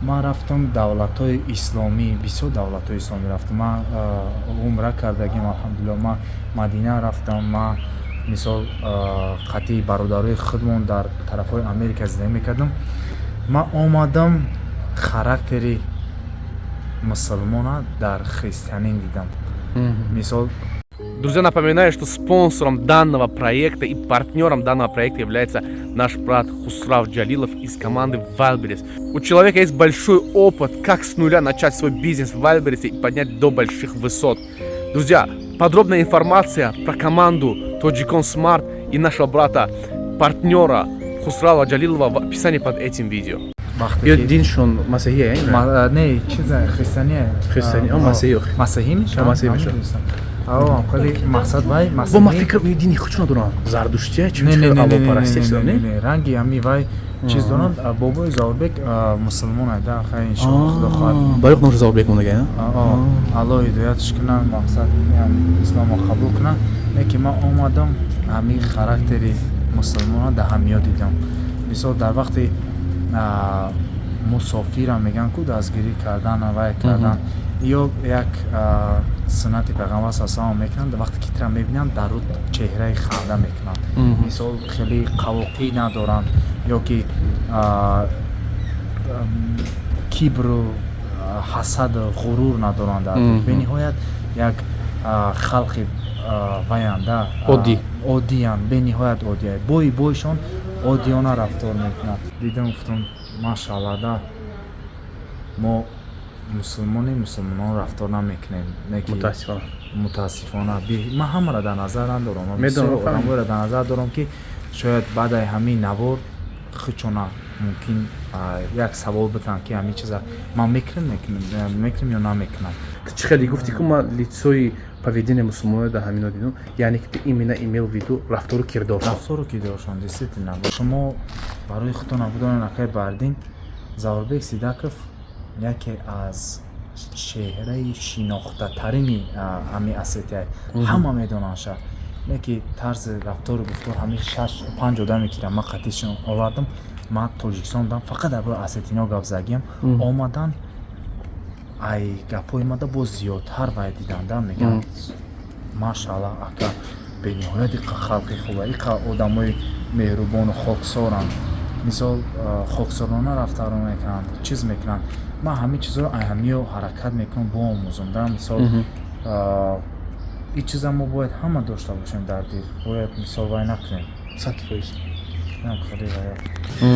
Ман рафтам давлатҳои исломӣ, бисёр давлатҳои исломӣ рафтам. Ман умра кардагим, алҳамдулилло. Ман Мадина рафтам. Ман, мисол, қатъи бародарои худмон дар тарафҳои Америка зиндагӣ мекардам. Ман омадам, характери мусулмона дар христианин дидам, мисол. Друзья, напоминаю, что спонсором данного проекта и партнером данного проекта является наш брат Хусрав Джалилов из команды Wildberries. У человека есть большой опыт, как с нуля начать свой бизнес в Wildberries и поднять до больших высот. Друзья, подробная информация про команду Тоджикон Smart и нашего брата, партнера Хусрава Джалилова в описании под этим видео. Вақте Ё ки диншон масеҳия? Не, чиза, христиания. Христиани, а, масеҳӣ. Масеҳӣ мешавад. Масеҳӣ мешавад. Хеле мақсад вай Бо ман масеҳӣ. фикр, дини худшон доранд, зардуштия чи? Не, не, не, не, не, Аллопарастия не, чизо? не, Не. Не, ранги ҳами вай чиз доранд. Бобои Заурбек мусулмон ада, хай, иншоалло, худо хоҳад. Барои номаш Заурбек мондага? Аллоҳ ҳидоятш кунад, мақсад, исломро қабул кунад. Не ки ман омадам, ҳамин характери мусулмона дар ҳамиё дидам. Мисол, дар вақти мусофира мегӯянд ку, дастгирӣ кардан, вай кардан, ё як суннати Пайғамбар са салам мекунанд. Вақте ки тира мебинанд, дар рӯ чеҳраи ханда мекунанд. Мисол, хеле қавоқӣ надоранд ё ки кибру ҳасаду ғурур надоранд дар бениҳоят як халқи ваянда. Оддӣ. Оддиянд, бениҳоят оддия. Бои бойшон оддиёна рафтор мекунанд. Дидам, гуфтам: «Машаалла да, мо мусулмонем, мусулмонон рафтор намекунем». Не ки Мутаассифона. Мутаассифона. Ман ҳамаро дар назар надорам. Ман Медонам, бисёр фаҳмидам. одамоеро дар назар дорам, ки шояд баъдаи ҳамин навор худшона мумкин як савол битан, ки ҳамин чиза ман мекунам ё намекунам. Чӣ хеле гуфтӣ, ку ман лицои поведение мусулмонро дар ҳамино дидам, яъне ки именно имел в виду рафтору кирдоршон. Рафтору кирдоршон, действительно. Шумо барои худтон набудани акай Бардин, Заурбек Сидаков яке аз чеҳраи шинохтатарини ҳамин Осетия, ҳама медонанд. Не ки тарзи рафтору гуфтор ҳамин шаш панҷ одаме ки ман қатишон овардам, ман Тоҷикистон будам, фақат дар бораи осетино гап задагиам, омадан, ай гапҳои мада боз зиёдтар вай диданда, мегӯянд: «Машаалло, ака, бениҳоят иқа халқи хуба, иқа одамои меҳрубону хоксоранд». Мисол, хоксорона рафторо мекунанд, чиз мекунанд. Ман ҳамин чизро ай ҳамиё ҳаракат мекунам боомӯзам да. Мисол, ин чиза мо бояд ҳама дошта бошем дар дил, бояд, мисол, вай накунем. 100%. Хеле вай.